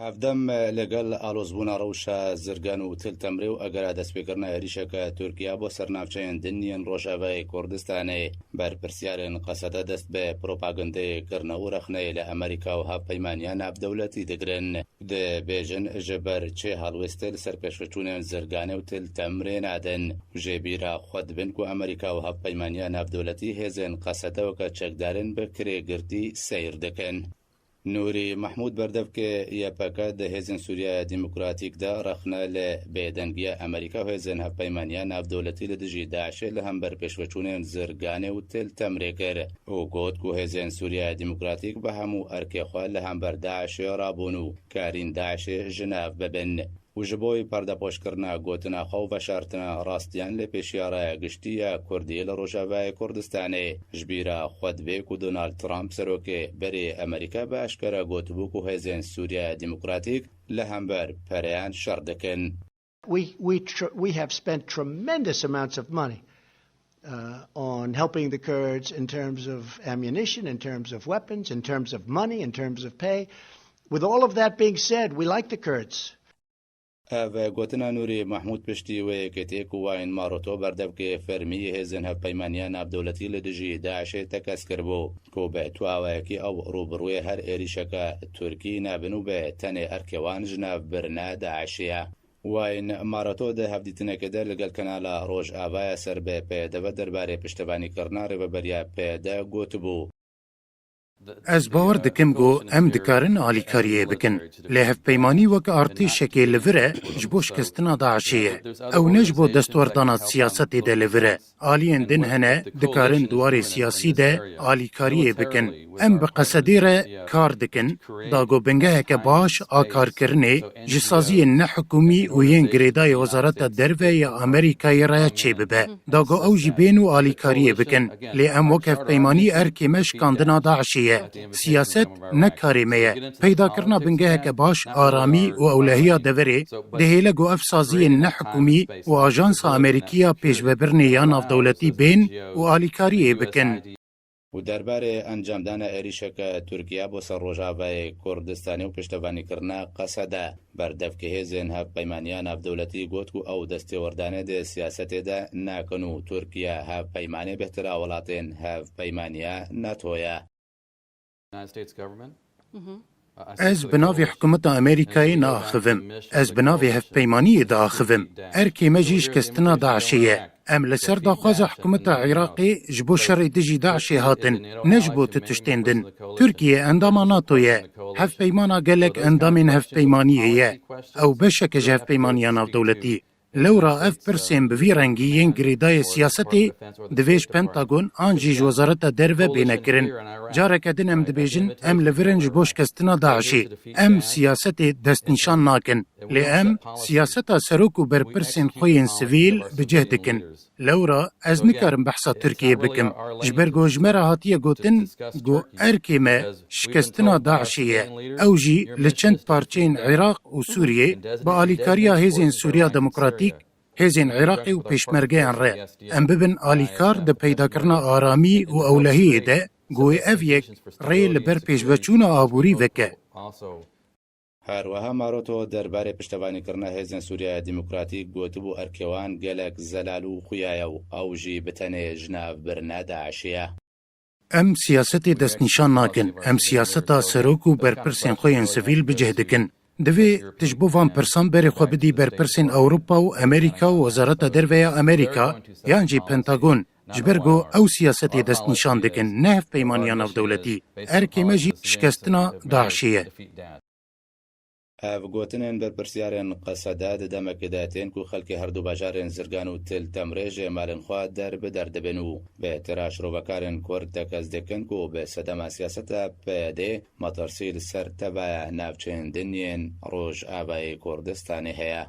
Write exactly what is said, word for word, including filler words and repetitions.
Hevdem li gel alozbûna rewşa Zirgan û Til Temrê û egera destpêkirina êrîşeke Tirkiye bo ser navçeyên din yên Rojavayê Kurdistanê, berpirsyarên Qesede dest bi propagandeyê kirine û rexneyê li Amerîka û hevpeymaniya navdewletî digirin. Dibêjin, ji ber çi helwêstê li ser pêşveçûnên Zirganê û Til Temrê nadin. Jê bîra xwe dibin ku Amerîka û hevpeymaniya navdewletî hêzên Qesede weke çekdarên bi kirê girtî seyr dikin. Nûrî Mehmûd berdevkê Y P K di hêzên Sûriyeya Demokratîk de rexne li bêdengiya Amerîka û hêzên hevpeymaniya navdewletî li dijî DAIŞê li hember pêşveçûnên Zirganê û Til Temrê kir û got ku hêzên Sûriyeya Demokratîk bi hemû erkê xwe li hember DAIŞê rabûn û karîn DAIŞê ji nav bibin. Û ji bo perdepojkirina gotina xwe û veşartina rastiyan li pêşiya raya giştî ya Kurdî li Rojavayê Kurdistanê, ji bîra xwe dibe ku Donald Trump, serokê berê Amerîka, bi eşkere gotibû ku hêzên Sûriyeya Demokratîk li hember pereyan şer dikin. We, we, tr- we have spent tremendous amounts of money uh, on helping the Kurds in terms of ammunition, in terms of weapons, in terms of money, in terms of pay. With all of that being said, we like the Kurds. Ev gotina Nûrî Mehmûd piştî wê yekê ku Wayne Maroto, berdevkê fermî yê hêzên hevpeymaniya navdewletî li dijî DAIŞê, tekez kiribû, ku bi tu awayekî ew rûbirûyê her êrîşeke Tirkî nebin û bi tenê erkê wan ji nav birine DAIŞê ye. Wayne Maroto di hevdîtinekê de li gel kanala Rojavaya ser bi P Y D ve derbarê piştevanîkirina rêveberiya P Y D gotibû. Ez bawer dikim ku em dikarin alîkariyê bikin. Lê hevpeymanî wek artêşekê li vir e ji bo şikestina DAIŞê ye. Ew ne ji bo destwerdana siyasetê de li vir e. Aliyên din hene dikarin di warê siyasî de alîkariyê bikin. Em bi Qesedê re kar dikin, da ku bingeheke baş a karkirinê ji saziyên nehikûmî û yên girêdayê Wezareta Derve ya Amerîkayê re çêbibe, da ku ew jî bên û alîkariyê bikin. Lê em wek hevpeymanî erkê me şikandina DAIŞê ye. Siyaset ne karê me ye. Peydakirina bingeheke baş, aramî û ewlehiya deverê dihêle ku ev saziyên nehikûmî û ajansa Amerîkî ya pêşvebirinê ya navdewletî bên û alîkariyê bikin. Û derbarê encamdana êrîşeke Tirkiye bo ser Rojavayê Kurdistanê û piştevanîkirina Qesede, berdevkê hêzên hevpeymaniya navdewletî got ku ew destêwerdanê di siyasetê de nakin û Tirkiye hevpeymanê bêhtir a welatên hevpeymaniya NATO ye. United States government. Ez bi navê hikûmeta Amerîkayê naaxivim. Ez bi navê hevpeymaniyê diaxivim. Erkê me jî şikestina DAIŞê ye. Em li ser daxwaza hikûmeta Iraqê ji bo şerê dijî DAIŞê hatin, ne ji bo tu tiştên din. Tirkiye endama NATO ye. Hevpeymana gelek endamên hevpeymaniyê ye. Ew beşek e ji hevpeymaniya navdewletî. Lewra ev pirsên bi vî rengî yên girêdayê siyasetê divê ji Pentagon an jî ji Wezareta Derve bêne kirin. Careke din em dibêjin, em li vir in ji bo şikestina DAIŞê. Em siyasetê destnîşan nakin. Lê em siyaseta serok û berpirsên xwe yên sivîl bi cih dikin. Lewra ez nikarim behsa Tirkiyê bikim. Ji ber ku ji me re hatiye gotin ku erkê me şikestina DAIŞê ye. Ew jî li çend parçeyên Iraq û Sûriyê bi alîkariya hêzên Sûriya Demokratîk, hêzên Iraqê û pêşmergeyan re. Em bibin alîkar di peydakirina aramî û ewlehiyê de, ku wê ev yek rê li ber pêşveçûna aborî veke. Her wiha Maroto derbarê piştevanîkirina hêzên Sûriyeya Demokratîk gotibû, erkê wan gelek zelal û xuya ye û ew jî bi tenê ji nav birine DAIŞê ye. Em siyasetê destnîşan nakin. Em siyaseta serok û berpirsên xwe yên sivîl bi cih dikin. Divê tu ji bo van pirsan berê xwe bidî berpirsên Ewropa û Amerîka û Wezareta Derve ya Amerîka yan jî Pentagon, ji ber ku ew siyasetê destnîşan dikin, ne hevpeymaniya navdewletî. Erkê me jî şikestina DAIŞê ye. Ev gotinên berpirsiyarên Qesede di demekê de tên ku xelkê herdu bajarên Zirgan û Til Temrê ji malên xwe der bi der dibin û bi tira şirovekarên Kurd tekez dikin ku bi sedema siyaseta P Y D'ê metirsî li ser tevaya navçeyên din yên Rojavayê Kurdistanê heye.